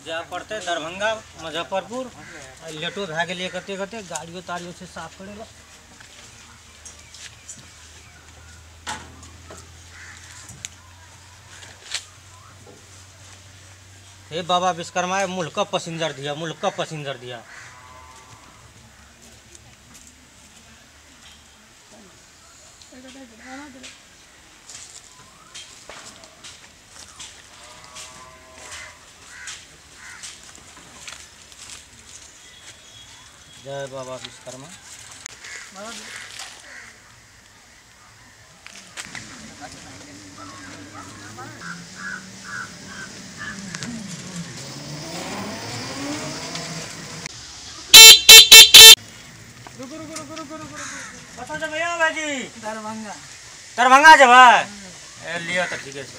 जाय पड़तै दरभंगा मुजफ्फरपुर। लेटो भए गेलियै कते कते, गाड़ियो ताड़ियो छै साफ करै लए। हे बाबा विश्वकर्मा, मुल्क पसिंजर दिया, मुल्क पसिंजर दिया। जय बाबा विश्वकर्मा। रुको रुको रुको रुको रुको, कतऽ जेबै यौ भाईजी? दरभंगा। दरभंगा जेबै? ए लिअ तऽ ठीके छै।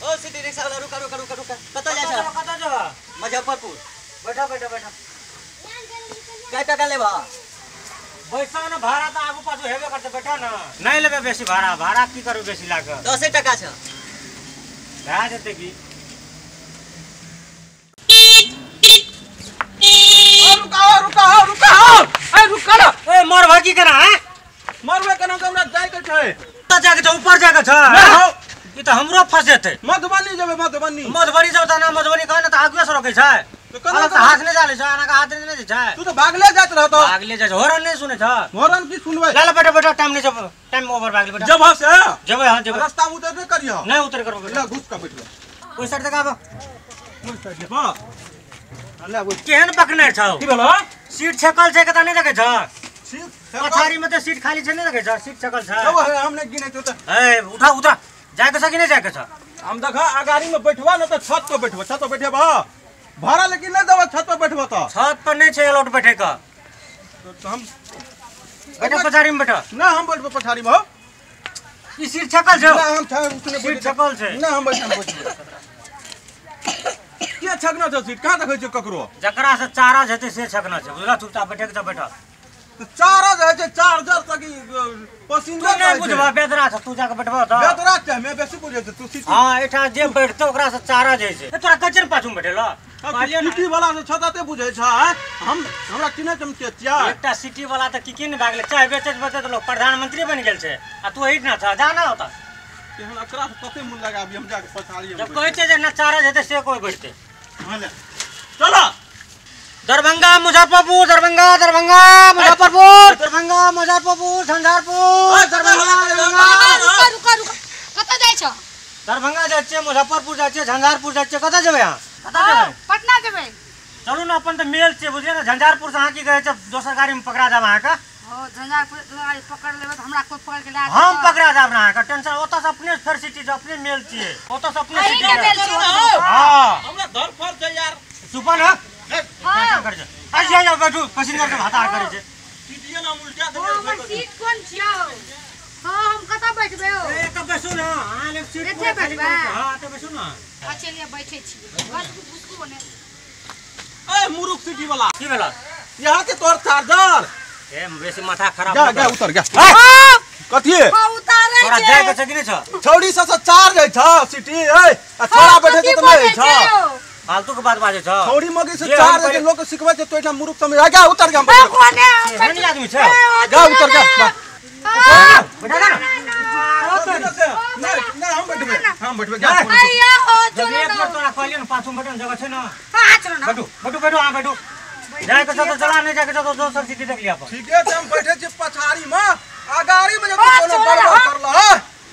ओ सिटी रिक्शा वाला, रुका रुका रुका रुका, कतऽ जाइ छ? कतऽ जेबै? मुजफ्फरपुर। बैठा बैठा बैठा। कै टका लेबह? बैसा ने, भाड़ा तऽ आगू पाछू हेबे करतै, बैठा ने। नहि लेबै बेसी भाड़ा, भाड़ा की करबै बेसी लए कऽ? 10 टका छ। भए जेतै की। रुका रुका रुका, ए रुका ना। ए मरबा की केना है? मरबे केना त हमरा जाय के छै। कतऽ जाय के छै? ऊपर जाय के छै। ई तऽ हमरो फंस जेतै। मधुबनी जेबै, मधुबनी। मधुबनी जेबै तऽ ना, मधुबनी कह ने तऽ आगुए से रोकै छै। अलग तऽ हाथ नहि जाले छै, एना के हाथ नहि जाइ छै। तू तऽ भागले जाइत रहत। भागले जाइ छै, हॉर्न नहि सुनै छ। हॉर्न की सुनबै? ले ले बैठो बैठो, टाइम नहि छै, टाइम ओवर भए गेलै, बैठो। जबह से? जेबै, हां जेबै। रास्ता उतर नहि करियह। नहि उतर करबै। ले घुस के बैठबै। ओहि साइड तक आबऽ। ओहि साइड लेबऽ। ले ओहि। केहन बकने छौ? की भेलौ? सीट छकल छै कतऽ नहि देखै छ? सीट पछाड़ी में तऽ सीट खाली छै, नहि देखै छ? सीट छकल छै। जब हम नहि गिनै छियौ तऽ। ए उठा उठा, जाय के छै कि नहि जाय के छै? हम देखा अगाड़ी में बैठबा न तऽ छत पर बैठबा, छत पर बैठेबा भाड़ा लेकिन नहि देबा, छत पर बैठबा तऽ। छत पर नहि छै अलाउड बैठे के। तो हम बैठो पछाड़ी में बैठो। ना हम बैठबो पछाड़ी में हो। ई सीट छकल छै। ना हम सीट छकल छै। ना हम बैठब। के छकना छै सीट? कहाँ देखै छियौ ककरो? जकरा से चारा हेतै से छकना छै, बुझला? चुपचाप बैठे के छै, बैठो। तऽ चारा जे होइ छै चार्जर तक पसिंजर तू नहि बुझबा, बेदरा छ, तू जाके बैठबा तऽ। बेदरा छै, हमे बेसी बुझै छै तू सीट। हां, एठाम जे बैठतौ ओकरा से चारा जाइ छै। तोरा कहै छै ने पाछू में बैठेला। सिटी वाला से छता ते बुझै छ। हम हमरा चिन्है छै, हम के छियै? एकटा सिटी वाला तऽ की की ने भए गेलै, चाय बेचैत बेचैत लोग प्रधानमंत्री बनि गेल छै आ तू एहिठ ना छ, जा ना ओतऽ। केहन एकरा से कते मुन लगाबी, हम जाके पछाड़ी। जब कहै छै जे ना चारा हेतै से कोइ बैठतै। हां ले चलो। दरभंगा मुजफ्फरपुर, दरभंगा दरभंगा मुजफ्फरपुर, दरभंगा मुजफ्फरपुर झंझारपुर, दरभंगा दरभंगा। रुका रुका रुका, कतऽ जाइ छ? दरभंगा जाइ छियै, मुजफ्फरपुर जाइ छियै, झंझारपुर जाइ छियै। कतऽ जेबै अहाँ? कतऽ जेबै? पटना जेबै। चलू ने, अपन तऽ मेल छियै, बुझलियै ने? झंझारपुर से अहाँ की कहै छै, दोसर गाड़ी में पकड़ा जाब अहाँके। हो, झंझारपुर गाड़ी पकड़ लेबै तऽ हमरा कोइ पकड़ के लए। हम पकड़ा जाब ने अहाँके, टेंशन। ओतऽ से अपने फेर सिटी छै, अपने मेल छियै, ओतऽ से अपने सिटी। हां, हमरा घर पर छै यार। सुपन ह बैठू, पैसेंजर के हतार करै छै। सीटिए ना उल्टा दे। हमर सीट कोन छियौ? हां, हम कतऽ बैठबै? ए तऽ बैसू ने अहाँ, ले सीट एते बैठबै। हां तऽ बैसू ने। अच्छा चलिए बैठै छी। बस घुसकू ने। ए मुरुख सिटी वाला, की भेला? यहाँ के तोर चार्जर। ए बेसी माथा खराब। जा जा उतर जा। कथि उतारै तोरा छै? जाय के छै कि नहि छ? छौड़ी से चार्ज है छ सिटी। ए आ छोड़ा बैठे छै तऽ नहि छ। फालतू के बात बाजै छ। छौड़ी मगी से चार्ज है, लोग के सिखबै छै, तो एठा मुरुख समझ। जा उतर जा। कोने एहन आदमी छै? जा उतर जा। बैठा ना। नहीं नहीं हम बैठबे, हम बैठबे। जा अइया हो जब एक मिनट तोरा कहलियै ने पाछू में बैठे जगह छै ना। हां चलो ना। बैठू बैठू बैठू, हां बैठू। जाय के छ तऽ चला, नहि जाय के छ तऽ दोसर सीट देख लिया अपन। ठीके छै, हम बैठे छी पछाड़ी में। अगाड़ी में जे कोनो गड़बड़ करला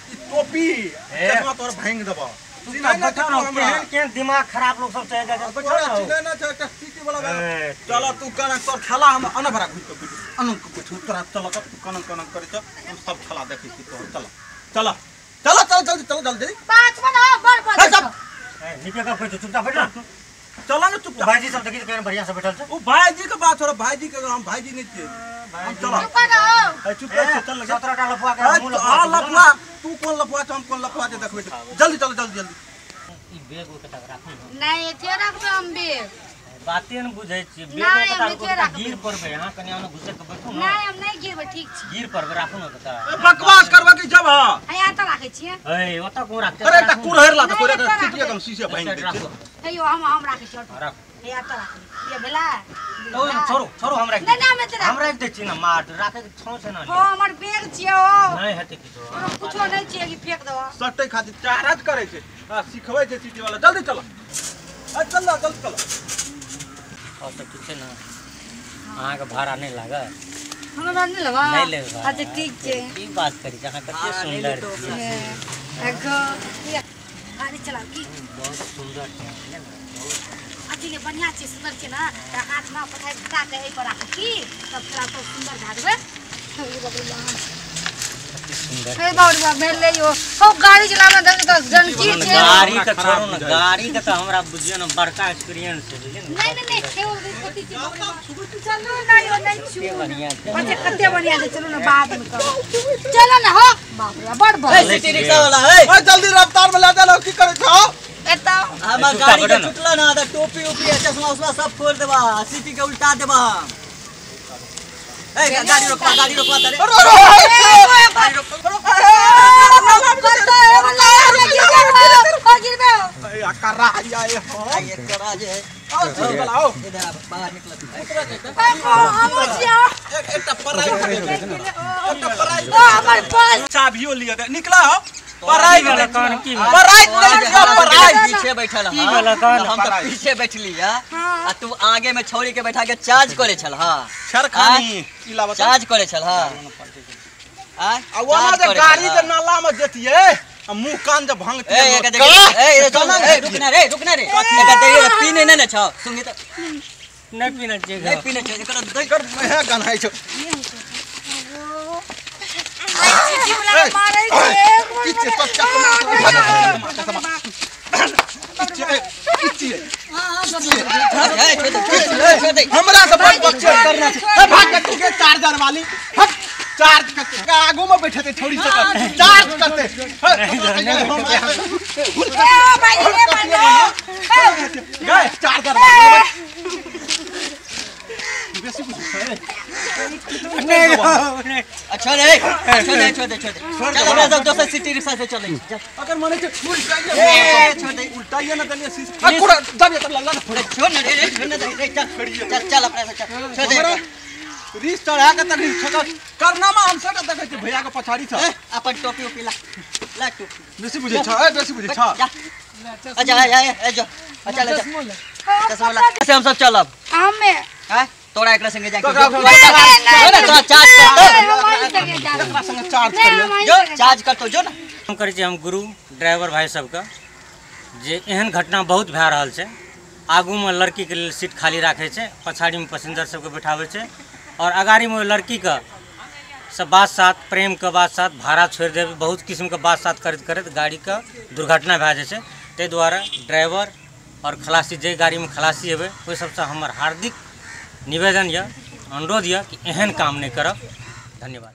ई टोपी चश्मा तोर भांग देबो। केहन केहन दिमाग खराब लोग सब छै। चिन्है ना छै एकटा सिटी वाला। चल तू कना तोर खेला हम अन भरा घुसि के बैठू, अन के बैठू तोरा। चल तू कना कना करै छ, हम सब खेला देखै छी तोर। चल चल चल चल जल्दी चल जल्दी। पाँच बना बड़ बड़। ए नीचे का बैठू, चुपचाप बैठ ना। चल ना चुपचाप। भाईजी सब देखी केहन बढ़िया से बैठल छै। ओ भाईजी के बात छोड़, भाईजी के हम भाईजी नहीं छियै। हम चल। चुप रहो। ए चुप रह, चल। 17 टा लफुआ के मुंह लफुआ। लफुआ तू कोन लफुआ छ, हम कोन लफुआ छै देखबै। जल्दी चल जल्दी जल्दी। ई बैग ओ कतऽ राखू? नहीं एथे राखबै हम बैग। बाते ने बुझै छी। गिर पड़बै अहाँ कनि आनो घुसक के बैठू न। नहि हम नहि गिरबै, ठीक छी। गिर पड़बै, राखू न त। बकवास करबै कि जब हां हैया त राखै छियै। ए ओत को राखते? अरे त कुरहर ला त कोरे सीटिए कम शीशे भांग दै छै। हेयो हम राखै छी, राख। हैया त राखै ये भेला। तो छोड़ो छोड़ो, हम राख। नहि नहि हम हम राख दै छी न, मार राखै के छौ छै न। हो हमर बैग छियै ओ। नहि हेतै किछो, कुछो नहि छियै कि फेक देबो। सटै खातिर चार्ज करै छै आ सिखबै छै सीटी वाला। जल्दी चलो, आ चल जल्दी चलो। और सब ठीक छै ने? अहाँके भाड़ा नहि लागत? हमरा नहि लगत। नहि लेबै? अच्छा ठीक छै। की बात करी छी, अहाँ कते सुंदर छी। देखो गाड़ी चलाउ की बहुत सुंदर छै। अथी के बढ़िया छै, सुंदर छै ना। त हाथ में पठाई घुटा के एहि पर राखू की तब थोड़ा तो सुंदर भए देबै। हे बाबू बाप भेलै यो। हो गाड़ी चलाबै दे त जनकी छै। गाड़ी के छोड़ू न, गाड़ी के त हमरा बुझियो न बड़का एक्सपीरियंस छै, बुझलियै न। नहीं नहीं नहीं हे कथि छै, चलू ना यो नहीं छु। अच्छा कते बढ़िया छै, चलू ना बाद में करू। चलो ना हो बाप रे बड़ बड़। ए सिटी रिक्शा वाला, ए ओए जल्दी रफ्तार में ले चलो, की करै छौ? एता हमर गाड़ी के छुटला ना त टोपी उपी चश्मा उश्मा सब फोड़ देबा, सिटी के उल्टा देबा। ए गाड़ी रोकवा, गाड़ी रोकवा तारे। गाड़ी रोकवा। ए करा या ए हो ये करा जे आओ चल आओ इधर आ, बाहर निकल। हम छिया एकटा पराई, एकटा पराई। ओ हमर पास चाबियो लिया दे, निकला हो। पराई वाला कान की पराई पराई पीछे बैठल की वाला कान? हम त पीछे बैठली हां, आ तू आगे में छोड़ी के बैठा के चार्ज करे छल। हां छरखानी ई लाबत चार्ज करे छल। हां आ आ वना जे गाड़ी के नाला में जेतिए आ मुंह कान जे भांगतिए। ए ए चल, ए रुकना रे, रुकना रे। एका दे पीने नै न छ सुंगी त नै पीने छै, नै पीने छै। एकरा दे कर मैं गनाइ छ। आई वाला मारै छै। की छै तो चकमा की छै? हमरा से बड़ बकचोद करना छै। ए भाग तू के चार्जर वाली, हट। चार्ज करते आगू में बैठे थे छोड़ी से चार्ज करते। ए भाई ए गए चार्जर बेसी कुछ है नहीं। अच्छा रे, छोड़ दे, छोड़ दे, छोड़ दे। चल अपना सब दोसर सिटी रिक्शा से चलै। अगर माने छै उल्टाइए, ए छोड़ दे, उल्टाइए ना दलिए शीश। आ पूरा दबिए त लल्ला ना, छोड़ ना रे, छोड़ ना रे, चल चल चल अपना से चल, छोड़ दे। रीस चढ़ा के त रीस ठोका करना में हम सब देखै छी भैया के पछाड़ी छ। अपन टोपी उपी ला ला टोपी। बेसी बुझै छ, ए बेसी बुझै छ। अच्छा ए ए जो, अच्छा ले चश्मा ला। से हम सब चलब हमें हां तोरा एकरा संगे जाके ना चार्ज कर, एकरा संगे चार्ज करियो, जो चार्ज कर तो जो ना। हम करै छी हम गुरु ड्राइवर भाई सबके जे एहन घटना बहुत भए रहल छै। आगूमे लड़कीके लेल सीट खाली राखै छै, पछाड़ीमे पैसेंजर सबके बैठाबै छै और अगाड़ीमे लड़कीके सब बात साथ प्रेमके बात साथ भाड़ा छोड़ि देबै, बहुत किस्मके बात साथ करैत करैत गाड़ीके दुर्घटना भए जाइ छै। ताहि दुआरे ड्राइवर और खलासी जे गाड़ीमे खलासी हेबै ओहि सबसँ हमर हार्दिक निवेदन यऽ, अनुरोध यऽ कि एहन काम नहि करब। धन्यवाद।